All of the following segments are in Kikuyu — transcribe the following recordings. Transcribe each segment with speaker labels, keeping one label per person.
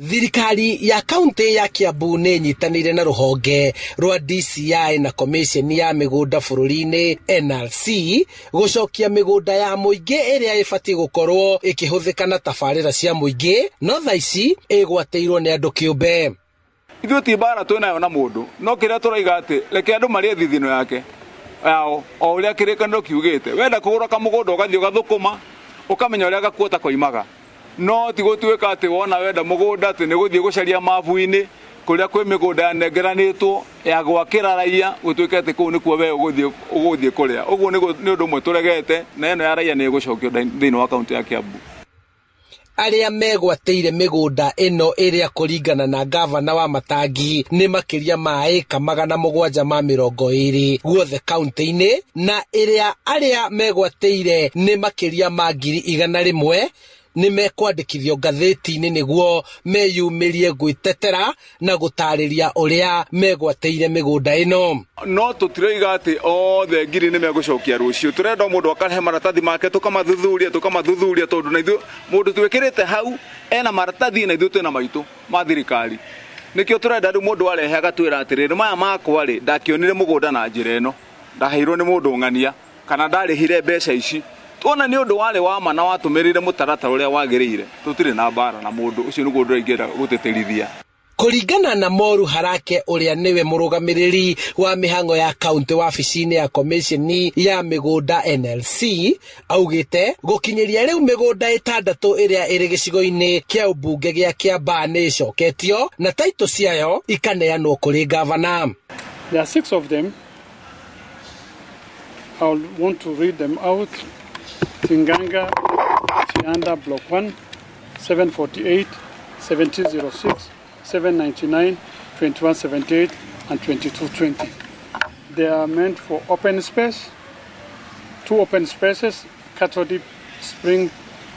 Speaker 1: Thirikari ya kaunti ya Kiambu nĩ ĩnyitanĩire na rũhonge rwa DCI na Commission ya mĩgũnda bũrũri-inĩ NRC gũcokia mĩgũnda ya mũingĩ ĩrĩa ĩbatiĩ gũkorwo ĩkĩhũthĩka na tabarĩra cia mũingĩ no thaa ici ĩgwatĩirwo nĩ andũ kĩũmbe.
Speaker 2: Ithuĩ ti mbara twĩ nayo na mũndũ, no kĩrĩa tũraiga atĩ reke andũ marĩe thithino yake yao o ũrĩa kĩrĩkanĩro kiugĩte. Wenda kũgũra kamũgũnda, ũgathiĩ ũgathũkũma, ũkamenya ũrĩa gakuota koimaga, no ti gũtuĩka atĩ wona wenda mũgũnda atĩ nĩ gũthiĩ gũcaria mabu-inĩ kũrĩa kwĩ mĩgũnda yanengeranĩtwo ya gwakĩra raia, gũtuĩke atĩ kũu nĩkuo we ũgũthiĩ kũrĩa. Ũguo nĩ ũndũ ũmwe tũregete, na ĩno ya raia nĩ ĩgũcokio thĩinĩ wa kaunti ya Kiambu.
Speaker 1: Arĩa megwatĩire mĩgũnda ĩno, ĩrĩa kũringana na gavana wa Matangi nĩ makĩria ma ĩka 720 guothe kaunti-inĩ, na ĩrĩa arĩa megwatĩire nĩ makĩria ma 100,000, nĩ mekwandĩkithio ngathĩti-inĩ nĩguo meyumĩrie gwĩtetera na gũtarĩria ũrĩa megwatĩire mĩgũnda ĩno.
Speaker 2: No tũtiroiga atĩ othe ngiri nĩ megũcokia rũciũ. Tũrenda o mũndũ akarehe maratathi make, tũkamathuthuria, tũkamathuthuria, tondũ na ithuĩ mũndũ twĩkĩrĩte hau ena maratathi na ithuĩ twĩna maitũ ma thirikari. Nĩkĩo tũrenda rĩu mũndũ arehe agatwĩra atĩrĩrĩ, maya makwa rĩ, ndakĩonire mũgũnda na njĩra ĩno, ndaheirwo nĩ mũndũ ng'ania kana ndarĩhire mbeca ici. Tuona nĩ ũndũ warĩ wa ma na watũmĩrire mũtaratara ũrĩa wagĩrĩire, tũtirĩ na mbara na mũndũ ũcio. Nĩguo ũndũ ũrĩa ingĩenda gũtĩtĩrithia.
Speaker 1: Kũringana na Moru Harake, ũrĩa nĩwe mũrũgamĩrĩri wa mĩhang'o ya kaunti wabici-inĩ ya Commission ya mĩgũnda NLC, augĩte gũkinyĩria rĩu mĩgũnda 6 ĩrĩa ĩrĩ gĩcigo-inĩ kĩa ũmbunge gĩa Kiambaa nĩ ĩcoketio na taitũ ciayo ikaneanwo kũrĩ gavana.
Speaker 3: There are six of them. I'll want to read them out. Tinganga, Chianda Block 1, 748, 1706, 799, 2178, and 2220. They are meant for open space, two open spaces, cattle dip, spring,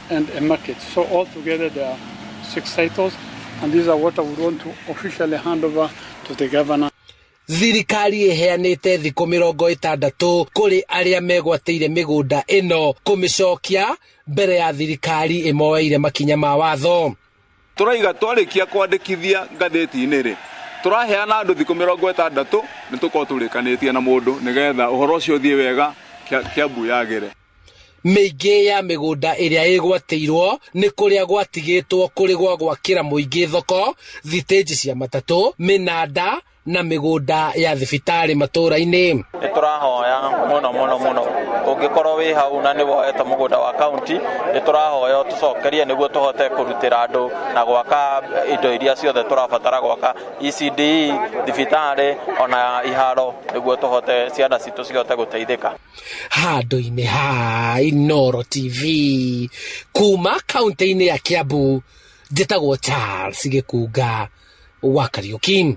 Speaker 3: and a market. So altogether there are six titles, and these are what I would want to officially hand over to the governor.
Speaker 1: Thirikari ĩheanĩte thikũ 60 kũrĩ arĩa megwatĩire mĩgũnda ĩno kũmĩcokia mbere ya thirikari ĩmoeire makinya ma watho.
Speaker 2: Tũraiga twarĩkia kwandĩkithia ngathĩti-inĩ rĩ, tũraheana andũ thikũ 60, nĩ tũkorwo tũrĩkanĩtie na mũndũ nĩgetha ũhoro ũcio ũthiĩ wega, Kiambu yagĩre.
Speaker 1: Mĩingĩ ya mĩgũnda ĩrĩa ĩgwatĩirwo nĩ kũrĩa gwatigĩtwo kũrĩ gwa gwakĩra mũingĩ thoko, thitĩnji cia matatũ, mĩnanda na mĩgũnda ya thibitarĩ matũũra-inĩ.
Speaker 4: Nĩ tũrahoya mũno mũno mũno, ũngĩkorwo wĩ hau na nĩ woete mũgũnda wa kaunti, nĩ tũrahoya ũtũcokerie nĩguo tũhote kũrutĩra andũ na gwaka indo iria ciothe tũrabatara gwaka, ECDE, thibitarĩ ona iharo, nĩguo tũhote ciana citũ cihote gũteithĩka.
Speaker 1: Handũ-inĩ ha Inooro TV kuma kaunti-inĩ ya Kiambu, njĩtagwo Charles Gĩkunga wa Kariũki.